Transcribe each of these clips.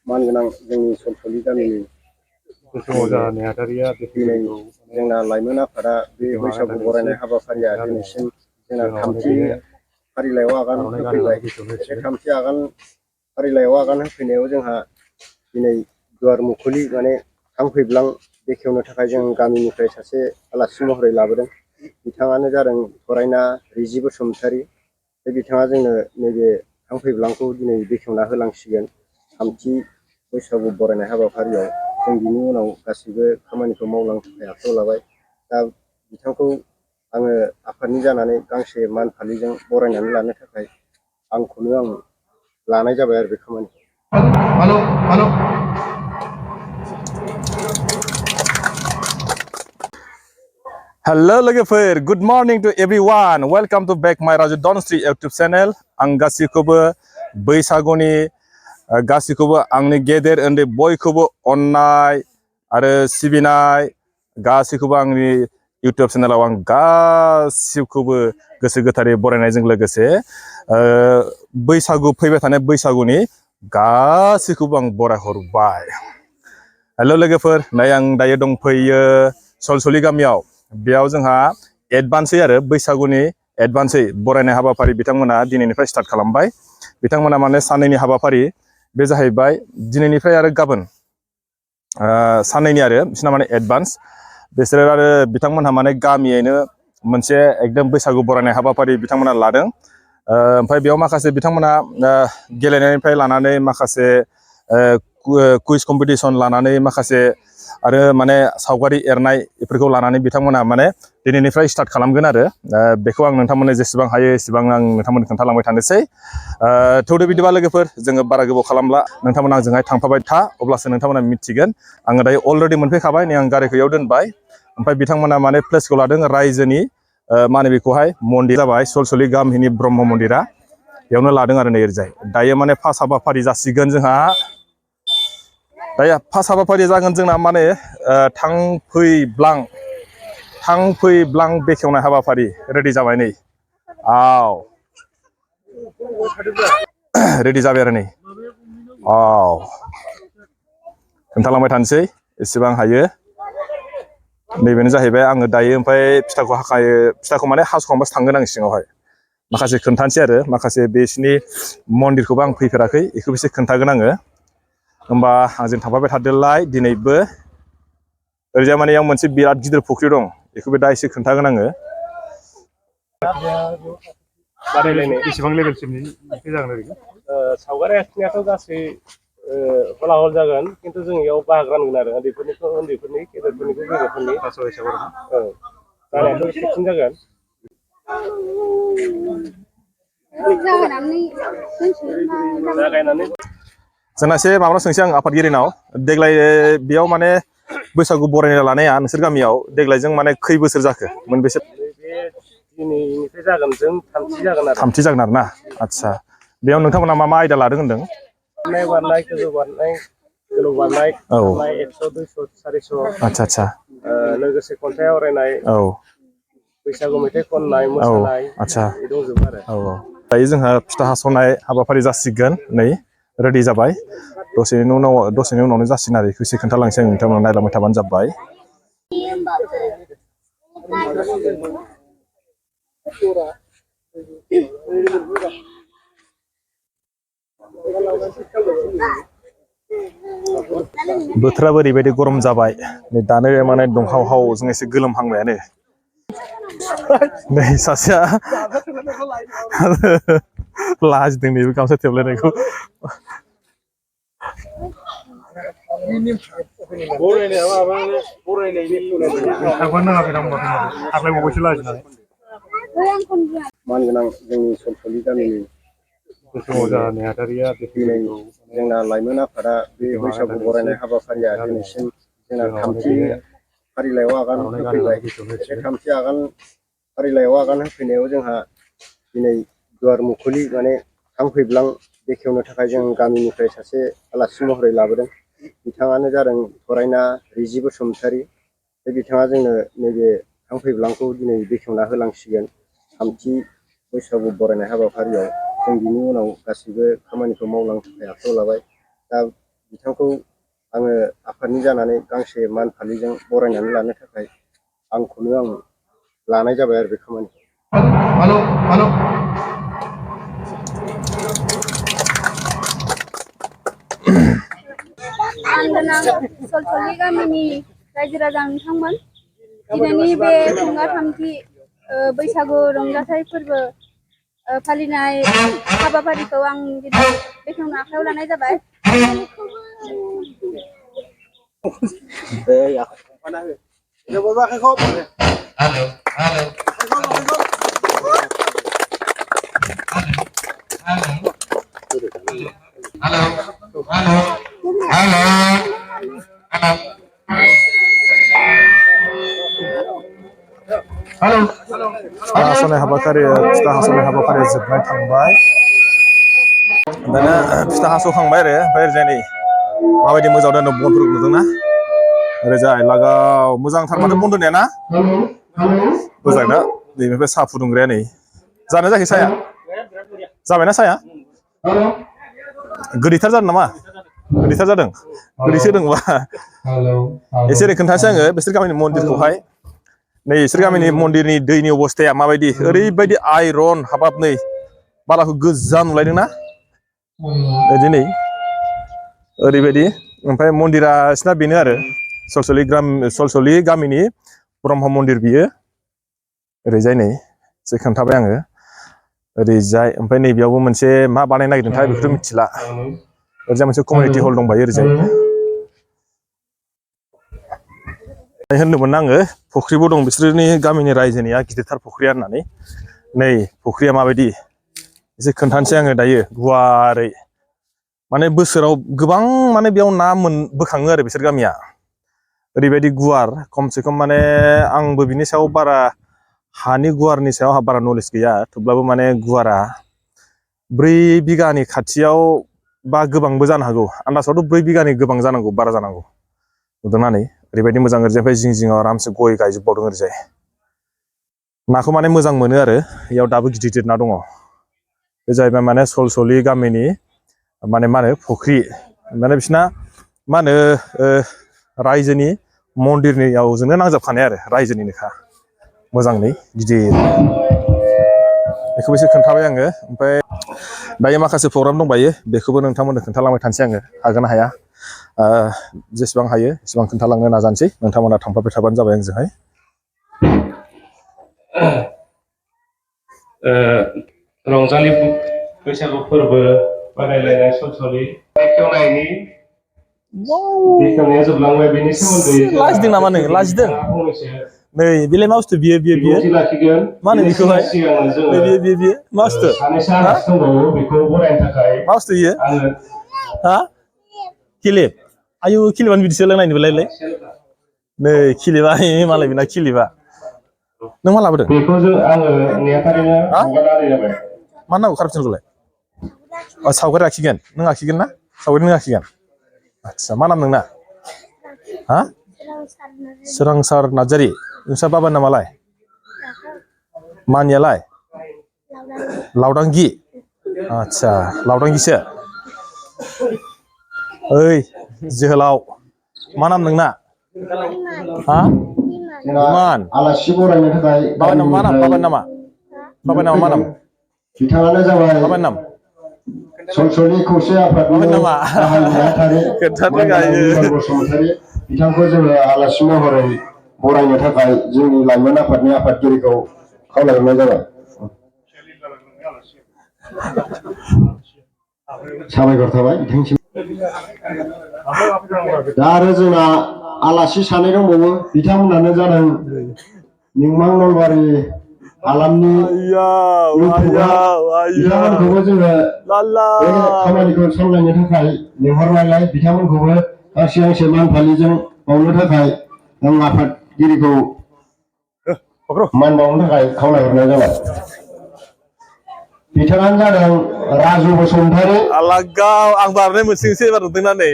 मानगोनां जोंनि सलसलि गामिनि दिनै जोंना लाइमोन आफादा बे बैसागु बरायनाय हाबाफारिया दिनैसिम जोंना थामथि फारिलाइयाव आगान होफैबाय। बे थामथि फारिलाइयाव आगान होफैनायाव जोंहा दिनै गुवार मुखुलि माने थांफैब्लां बेखेवनो थाखाय जों गामिनिफ्राय सासे आलासि महरै लाबोदों। बिथाङानो जादों फरायना रिजि बसुमतारी। बे बिथाङा जोंनो नैबे थांफैब्लांखौ दिनै बेखेवना होलांसिगोन थामथि बैसागु बरायनाय हाबाफारियाव। जों बिनि उनाव गासैबो खामानिखौ मावलांनो थाखाय आखायाव लाबाय। दा बिथांखौ आङो आफादनि जानानै गांसे मान फालिजों बरायनानै लानो थाखाय आंखौनो आं लानाय जाबाय आरो बे खामानिखौ। Hello लोगोफोर, good morning to everyone. Welcome to back my Raju Donstri YouTube channel. आं गासिखौबो बैसागुनि गासिखौबो आंनि गेदेर उन्दै बयखौबो अननाय आरो सिबिनाय गासिखौबो आंनि YouTube चेनेलाव आं गासिखौबो गोसो गोथारै बरायनायजों लोगोसे बैसागु फैबाय थानाय बैसागुनि गासिखौबो आं बरायहरबाय। हेलो लोगोफोर, नै आं दायो दंफैयो सलसलि गामियाव। बेयाव जोंहा एडभान्सै आरो बैसागुनि एडभान्सै बरायनाय हाबाफारि बिथांमोना दिनैनिफ्राय स्टार्ट खालामबाय। बिथांमोना माने साननैनि हाबाफारि बे जाहैबाय दिनैनिफ्राय आरो गाबोन साननैनि आरो बिसोरना माने एडभान्स। बिसोर आरो बिथांमोनहा माने गामियैनो मोनसे एकदम बैसागु बरायनाय हाबाफारि बिथांमोना लादों। ओमफ्राय बेयाव माखासे बिथांमोना गेलेनायनिफ्राय लानानै माखासे कुइज कम्पिटिसन लानानै माखासे आरो माने सावगारि एरनाय बेफोरखौ लानानै बिथांमोना माने दिनैनिफ्राय स्टार्ट खालामगोन आरो बेखौ आं नोंथांमोननो जेसेबां हायो एसेबां आं नोंथांमोननो खोन्थालांबाय थानोसै। थौदो बिदिबा लोगोफोर, जोङो बारा गोबाव खालामला, नोंथांमोना आंजोंहाय थांफाबाय था, अब्लासो नोंथांमोना मिथिगोन। आङो दायो अलरेडि मोनफैखाबाय, नै आं गारिखौ इयाव दोनबाय। ओमफ्राय बिथांमोना माने प्लेसखौ लादों रायजोनि मा होनो बेखौहाय मन्दिर जाबाय सलसलि गामिनि ब्रह्म मन्दिरा, बेयावनो लादों आरो नै ओरैजाय। दायो माने फार्स्ट हाबाफारि जासिगोन जोंहा। दायो फार्स्ट हाबाफारि जागोन जोंना माने थांफैब्लां बेखेवनाय हाबाफारि रेडि जाबाय नै। रेडि जाबाय आरो नै। खोन्थालांबाय थानोसै एसेबां हायो। नैबेनो जाहैबाय आङो दायो ओमफ्राय फिथाखौ माने हास'खांबासो थांगोन आं सिङावहाय। माखासे खोन्थानोसै आरो माखासे बिसिनि मन्दिरखौबो आं फैफेराखै, बेखौबो एसे खोन्थागोन आङो। होमबा आंजों थांफाबाय थादोलाय दिनैबो। ओरैजाय माने इयाव मोनसे बिराद गिदिर फुख्रि दं, बेखौबो दा एसे खोन्थागोन आङो। बादायलायनाय बेसेबां लेभेलसिमनि जागोन ओरैनो? सावगारि आखिनायाथ' गासै हला हल जागोन, खिन्थु जों इयाव बाहागो रानगोन आरो उन्दैफोरनिखौ उन्दैफोरनि, गेदेरफोरनिखौ गेदेरफोरनि। जानायाथ' खेबसेनो जागोन। जोंना एसे माबानाव सोंसै आं आफादगिरिनाव, देग्लाय बेयाव माने बैसागु बरायना लानाया नोंसोर गामियाव देग्लायजों माने खै बोसोर जाखो, मोनबेसे? दिनैनिफ्राय जागोन जों थामथि जागोन आरो। थामथि जागोन आरो ना। आदसा, बेयाव नोंथांमोना मा मा आयदा लादों होनदों? बारनाय, गोजौ बारनाय, गोलाव बारनाय, खारनाय 100, 200, 400। आदसा लोगोसे खन्थाइ आवरायनाय, औ, बैसागु मेथाइ खननाय, मोसानाय, बे दंजोबो आरो। दायो जोंहा फिथा हास'नाय हाबाफारि जासिगोन नै, रेडि जाबाय। दसेनि उनावनो जासिगोन आरो, बेखौ एसे खोन्थालांसै आं, नोंथांमोना नायलांबाय थाबानो जाबाय। बोथोराबो ओरैबायदि गरम जाबाय, नै दानो माने दुंहावहाव जों एसे गोलोमहांबायानो। नै सासेया लाजिदों नैबे गामसा थेबलायनायखौ। मानगोनां जोंनि सलसलि गामिनि दिनै जोंना लाइमोन आफादा बे बैसागु बरायनाय हाबाफारिया दिनैसिम जोंना थामथि फारिलाइयाव आगान होफैबाय। बे थामथि फारिलाइयाव आगान होफैनायाव जोंहा दिनै गुवार मुखुलि माने थांफैब्लां बेखेवनो थाखाय जों गामिनिफ्राय सासे आलासि महरै लाबोदों। बिथाङानो जादों फरायना रिजि बसुमतारी। बे बिथाङा जोंनो नैबे थांफैब्लांखौ दिनै बेखेवना होलांसिगोन थामथि बैसागु बरायनाय हाबाफारियाव। जों बिनि उनाव गासैबो खामानिखौ मावलांनो थाखाय आखायाव लाबाय। दा बिथांखौ आङो आफादनि जानानै गांसे मान फालिजों बरायनानै लानो थाखाय आंखौनो आं लानाय जाबाय आरो बे खामानिखौ। आं गोनां सलसलि गामिनि रायजो राजा नोंथांमोन दिनैनि बे थुंगा थामथि बैसागु रंजाथाइ फोरबो फालिनाय हाबाफारिखौ आं दिनै बेखेवनो आखायाव लानाय जाबाय। फिथा हास'नाय हाबाफारिया जोबनाय थांबाय। दाना फिथा हास'खांबाय आरो ओमफ्राय ओरैजाय नै माबायदि मोजां दोनदों बनफोरखौ नुदोंना? ओरैजाय लागाव मोजांथार माथो बन दोननाया ना? मोजां ना? नैनिफ्राय साहा फुदुंग्राया नै जाना जायाखै साहाया? जाबायना साहाया? गोदैथार जादों नामा? गोदैथार जादों? गोदैसो होदोंबा एसे ओरै खोन्थानोसै आङो बिसोर गामिनि मन्दिरखौहाय। नै बिसोर गामिनि मन्दिरनि दैनि अबस्थाया माबायदि ओरैबायदि आइरन हाबाब नै बालाखौ गोजा नुलायदोंना? दिनै ओरैबायदि ओमफ्राय मन्दिरा बिसिना बेनो आरो सलसलि गामिनि ब्रह्म मन्दिर बियो। ओरैजाय नै एसे खोन्थाबाय आङो ओरैजाय ओमफ्राय नैबेयावबो मोनसे मा बानायनो नागिरदोंथाय बेखौथ' मिथिला। ओरैजाय मोनसे कमिउनिटि हल दंबायो ओरैजाय। होनदोंमोन आङो फुख्रिबो दं बिसोरनि गामिनि रायजोनिया गिदिरथार फुख्रिया होननानै। नै फुख्रिया माबायदि एसे खोन्थानोसै आङो दायो गुवारै। माने बोसोराव गोबां माने बेयाव ना बोखाङो आरो बिसोर गामिया। ओरैबायदि गुवार खमसे खम माने आंबो बिनि सायाव बारा हानि गुवारनि सायाव आंहा बारा नलेज गैया थेवब्लाबो माने गुवारा 4 बिगानि खाथियाव बा गोबांबो जानो हागौ। आन्दासावथ' 4 बिगानि गोबां जानांगौ बारा जानांगौ। नुदोंना नै ओरैबायदि मोजां ओरैजाय जिं जिङाव आरामसे गय गायजोबबावदों ओरैजाय। नाखौ माने मोजां मोनो आरो बेयाव दाबो गिदिर गिदिर ना दङ। बे जाहैबाय माने सलसलि गामिनि माने मा होनो फुख्रि माने बिसिना मा होनो रायजोनि मन्दिरनियावजोंनो नांजाबखानाय आरो रायजोनिनोखा मोजाङै गिदिर। बेखौबो एसे खोन्थाबाय आङो ओमफ्राय दायो माखासे प्रग्राम दंबायो बेखौबो नोंथांमोननो खोन्थालांबाय थानोसै आङो हागोन ना हाया। जेसेबां हायो एसेबां खोन्थालांनो नाजानोसै नोंथांमोना थांफाबाय थाबानो जाबाय आंजोंहाय। रंजालि बैसागु फोरबो बादायलायनाय सलसलि बेखेवनायनि बेखेवनाया जोबलांबाय बेनि सोमोन्दै लाजिदों नामा नों लाजिदों? नै बेलाय मा बुस्थु बियो बिबुंथि लाखिगोन। मा होनो बेखौहाय? नै बियो मा बुस्थु? सानैसो आलासि दंबावो बेखौ बरायनो थाखाय मा बुस्थु बियो? आङो हा? खिलिब आयु खिलिबानो बिदिसो लोंनायनो बेलाय। नै खिलिबा मालाय बेना खिलिबा। नों मा लाबोदों? बेखौ आङो नेहाथारिनो हगारना होनाय जाबाय। मा नांगौ कारापसनखौलाय? सावगारि आखिगोन नों आखिगोन ना? सावगारि नों आखिगोन? आदसा मा नाम नोंना? हा? सोरांसार नार्जारि। नोंस्रा बाबानि नामालाय? मानियालाय? लावदांगि। आदसा लावदांगिसो। ओइ जोहोलाव मा नाम नोंना? हा? इमान आलासि बरायनो थाखाय बाबानि नामा मा नाम? बाबानि नामा? बाबानि नामा मा नाम? बिथाङानो जाबाय बाबानि नाम? सलसलि खौसे बाबानि आफादनि नामा? गाहाय नेहाथारि खोन्थानो मानगोनां रोङा बिमल बसुमतारी बिथांखौ जोङो आलासि महरै बरायनो थाखाय जोंनि लाइमोन आफादनि आफादगिरिखौ खावलायहरनाय जाबाय। साबायखर थाबाय बिथांसिम। दा आरो जोंना आलासि सानै दंबावो बिथांमोनानो जादों मिमां नलबारि हालामनि इउटुबार बिथांमोनखौबो जोङो बे खामानिखौ सामलायनो थाखाय लिंहरनायलाय बिथांमोनखौबो गांसे मान फालिजों बावनो थाखाय आं आफादगिरिखौ मान बावनो थाखाय खावलायहरनाय जाबाय। बिथाङानो जादों राजु बसुमतारी आलागाव आं बारनाय मोनसेसो एबार नुदोंना नै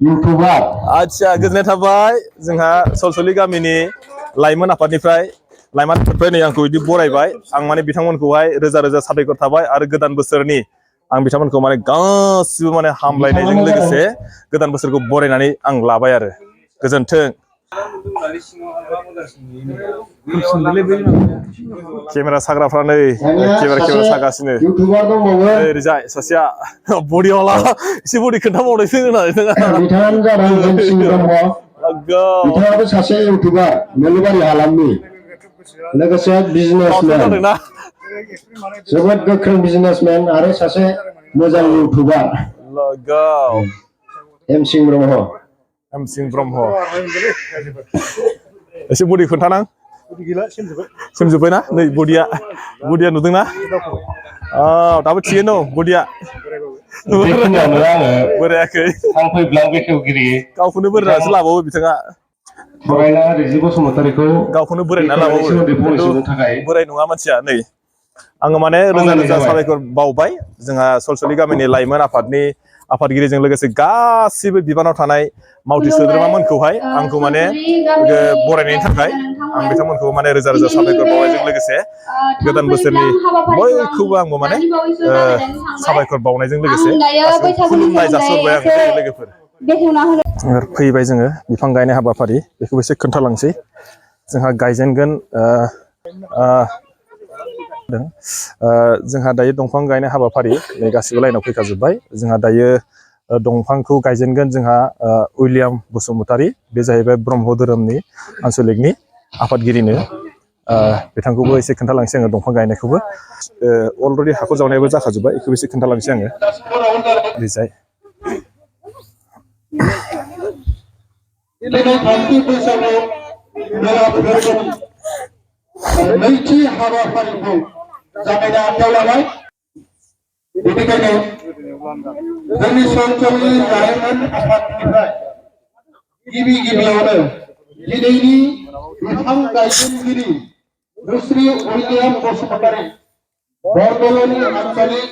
इउटुबार। आदसा गोजोननाय थाबाय जोंहा सलसलि गामिनि लाइमोन आफादनिफ्राय नै आंखौ बिदि बरायबाय आं माने बिथांमोनखौहाय रोजा रोजा साबायखर थाबाय आरो गोदान बोसोरनि आं बिथांमोनखौ माने गासिबो माने हामलायनायजों लोगोसे गोदान बोसोरखौ बरायनानै आं लाबाय आरो गोजोन्थों केमेरा साग्राफ्रा नै केमेरा सागासिनो इउटुबार दंबावो ओरैजाय सासेया बडियावला एसे बडि खोन्थाबावनायसो होननानै बिथाङानो जादों हेमसिं ब्रह्म बिथाङाबो सासे इउटुबार नोलोबारि हालामनि लोगोसे बिजनेसमेन जोबोद गोख्रों बिजनेसमेन आरो सासे मोजां इउटुबार हेमसिं ब्रह्म एसे बडि खोन्थानां सेमजोब्बाय ना नै बडिया नुदोंना दाबो थिगैनो दं बडिया बेखिनियावनो आङो बोरायाखै थांफैब्ला बेखेवगिरि गावखौनो बोरायनासो लाबावो बिथाङा फरायना रिजि बसुमतारीखौ गावखौनो बोरायना बेखेवनायनि लाबावो सोमोन्दै फंनैसो खिन्थु बुंनो थाखाय बोराय नङा मानसिया नै आङो माने रोजा रोजा साबायखर बावबाय जोंहा सलसलि गामिनि लाइमोन आफादनि आफादगिरिजों लोगोसे गासिबो बिबानाव थानाय मावथि सोद्रोमामोनखौहाय आंखौ माने बरायनायनि थाखाय आं बिथांमोनखौ माने रोजा रोजा साबायखर बावनायजों लोगोसे गोदान बोसोरनि बयखौबो आंबो माने साबायखर बावनायजों लोगोसे गासिबो खुलुमनाय जासिहरबाय आं लोगोफोर फैबाय जोङो बिफां गायनाय हाबाफारि बेखौबो एसे खोन्थालांसै जोंहा गायजेनगोन जोंहा दायो दंफां गायनाय हाबाफारि नै गासिबो लाइनाव फैखाजोब्बाय जोंहा दायो दंफांखौ गायजेनगोन जोंहा उइलियाम बसुमतारी बे जाहैबाय ब्रह्म धोरोमनि आन्सलिकनि आफादगिरिनो बिथांखौबो एसे खोन्थालांसै आङो दंफां गायनायखौबो अलरेडि हाखर जावनायाबो जाखाजोब्बाय बेखौबो एसे खोन्थालांसै आङो ओरैजाय नैथि हाबाफारिखौ जागायनो आखायाव लाबाय बेनिखायनो जोंनि सलसलि लाइमोन आफादनिफ्राय गिबियावनो दिनैनि बिफां गायजेनगिरि रुश्री उइलियाम बसुमतारी बरदलनि आन्चलिक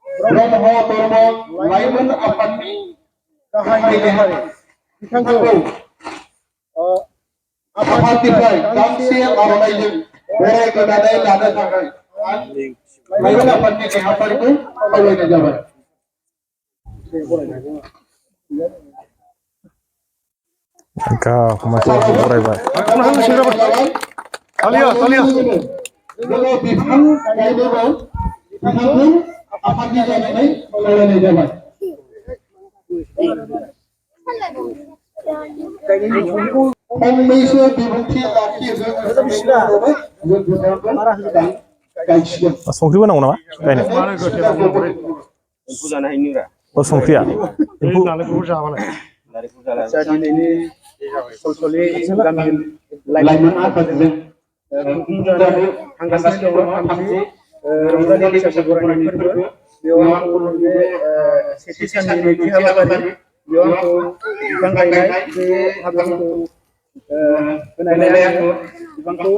ब्रह्म धर्म लाइमोन आफादनि गाहाय नेहाथारि बिथांखौ आफादनिफ्राय गांसे आर'नाइजों बरायनानै लानो थाखाय लाइमोन आफादनि नेहाथारिखौ खावलायनाय जाबाय बरायबाय जोङो बिफां गायनोबो बिथांखौ आफादनि जानानै खावलायनाय जाबाय फंनैसो बिबुंथि लाखिगोन संख्रि होनांगौ नामा गायनो संख्रिया दिनैनि सलसलि गामि लाइमोन आफादजों थांगासिनो दङ थामथि रंजालि बैसागु बरायनाय फोरबो बेयाव आंखौ बे सेथि साननि नैथि हाबाफारि बेयाव आंखौ बिफां गायनाय बे हाबाफारिखौ होनायलाय आङो बिफांखौ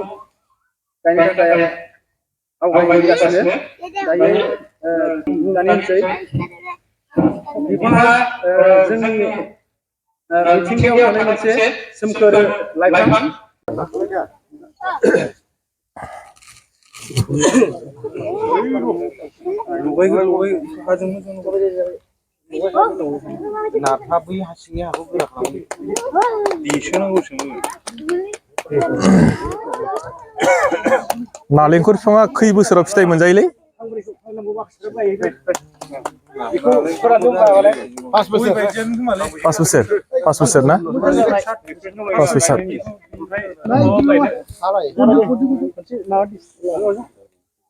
गायनो थाखाय आवगायगासिनो दायो बुंनानै होनसै बिफाङा जोंनि मिथिंगायाव थानाय मोनसे सोमखोर लाइफां नालेंखर बिफाङा खै बोसोराव फिथाइ मोनजायोलै पास बोसोर ना 5 बोसोर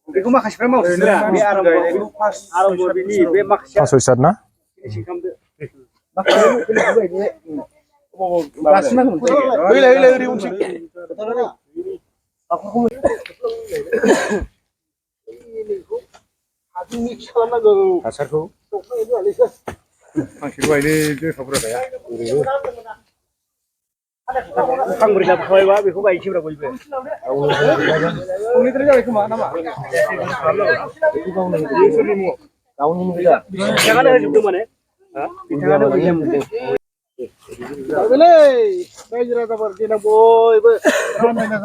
बेखौ माखासेफ्रा मावसिना बे आराम्भखौ बे माखासे 5 बोसोर ना हासारखौ फांसेखौ गायनो दोनखावब्रा गाया फांब्रै लाबोखाबायबा बेखौ गायनोसैब्रा बयबो फंनैद्राय जाबाय खोमा नामा गावनि बिथाङानो होजोबदों माने बिथाङानो मोजां मोनदों रायजो राजाफोर देनां बयबो रानलायना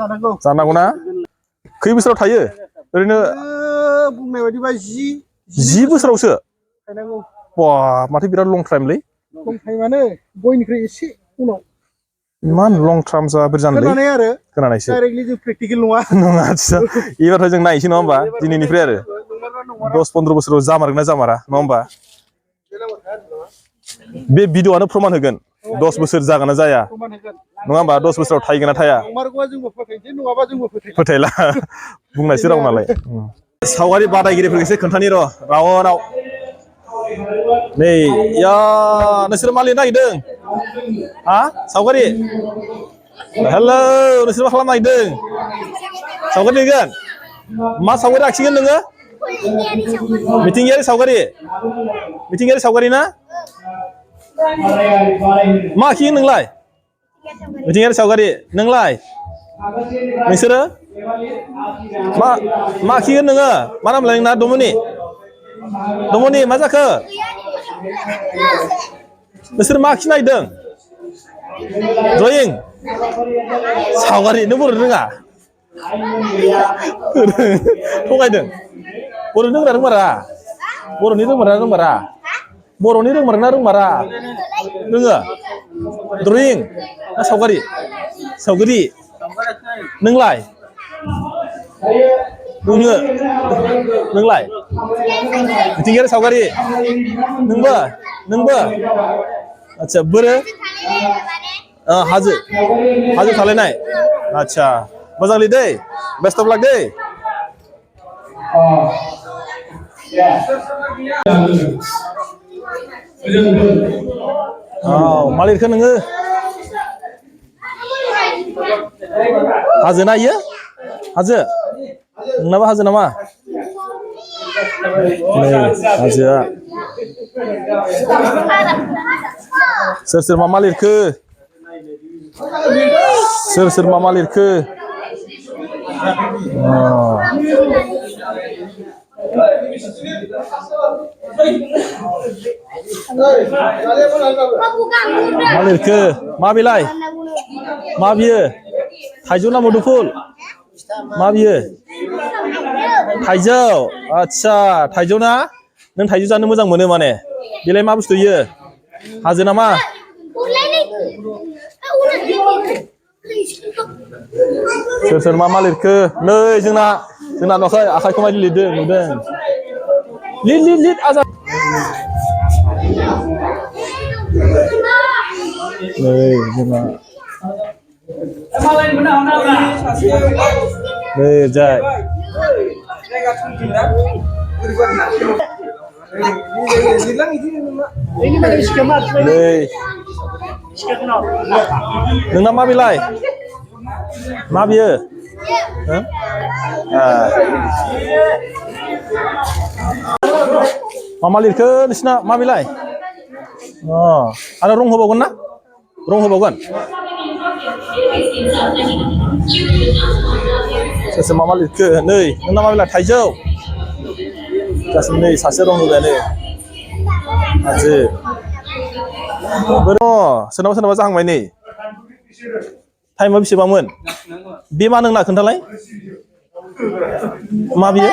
जानांगौ ना खै बोसोराव थायो ओरैनो बुंनाय बायदिबा 10 बोसोरावसो थायनांगौ बा माथो बिराद लं टाइमलै लं टाइमानो बयनिख्रुइ एसे उनाव इमान लं टार्म जा बिरजानलै खोनानाय आरो खोनानायसो डाइरेक्टलि जों प्रेक्टिकेल नङा नङा आदसा एबारथ' जों नायनोसै नङा होमबा दिनैनिफ्राय आरो 10-15 बोसोराव जामारगोन ना जामारा नङा होमबा बे भिडिअ'आनो प्रमान होगोन 10 बोसोर जागोन ना जाया नङा होमबा 10 बोसोराव थाहैगोन ना थाया नंमारगौआ जोंबो फोथायनोसै नङाबा जोंबो फोथायला बुंनायसो राव नालाय सावगारि बादायगिरिफोरखौ एसे खोन्थानि र' रावनाव नै या नोंसोर मा लिरनो नागिरदों हा सावगारि हेलौ नोंसोर मा खालामनो नागिरदों सावगारि लिरगोन मा सावगारि आखिगोन नोङो मिथिंगायारि सावगारि ना मा आखिगोन नोंलाय मिथिंगायारि सावगारि नोंलाय नोंसोरो मा आखिगोन नोङो मा नाम लाय नोंना दमनि मा जाखो नोंसोर मा आखिनो नागिरदों ड्रयिं सावगारि नों बर' रोङा थगायदों बर'नि रोंमारा बर'नि रोंमारा रोङो ड्रयिं ना सावगारि नोंलाय नोंलाय मिथिंगायारि सावगारि नोंबो आदसा बोरो हाजो थालायनाय आदसा मोजांलै दै बेस्ट अफ लाक दै मा लिरखो नोङो हाजो ना इयो हाजो नोंनाबो हाजो नामा हाजोआ सोर मा लिरखो सोर मा लिरखो मा लिरखो मा बेलाय मा बियो थाइजौ ना मुदुफुल मा बियो थाइजौ आदसा थाइजौ ना नों थाइजौ जानो मोजां मोनो माने बेलाय मा बुस्थु इयो हाजो नामा सोर मा लिरखो नै जोंना नुवाखै आखाइखौ मायदि लिरदों नुदों लिर आजाद नै जोंना नै जाय नोंना मा बेलाय मा बियो मा लिरखो नोंसिना मा बेलाय आरो रं होबावगोन ना सोर मा लिरखो नै नोंना मा बेलाय थाइजौ गासै नै सासे रं होबायानो हाजो सोरनाबा जाहांबाय नै टाइमा बेसेबांमोन बे मा नोंना खोन्थालाय मा बियो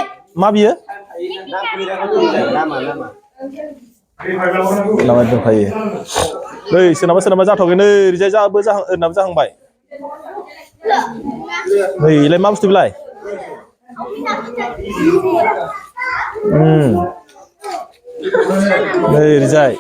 लामा दंखायो नै सोरनाबा जाथ'वाखै नै ओरैजाय ओरैनाबो जाहांबाय नै इलाय मा बुस्थु बेलाय नै ओरैजाय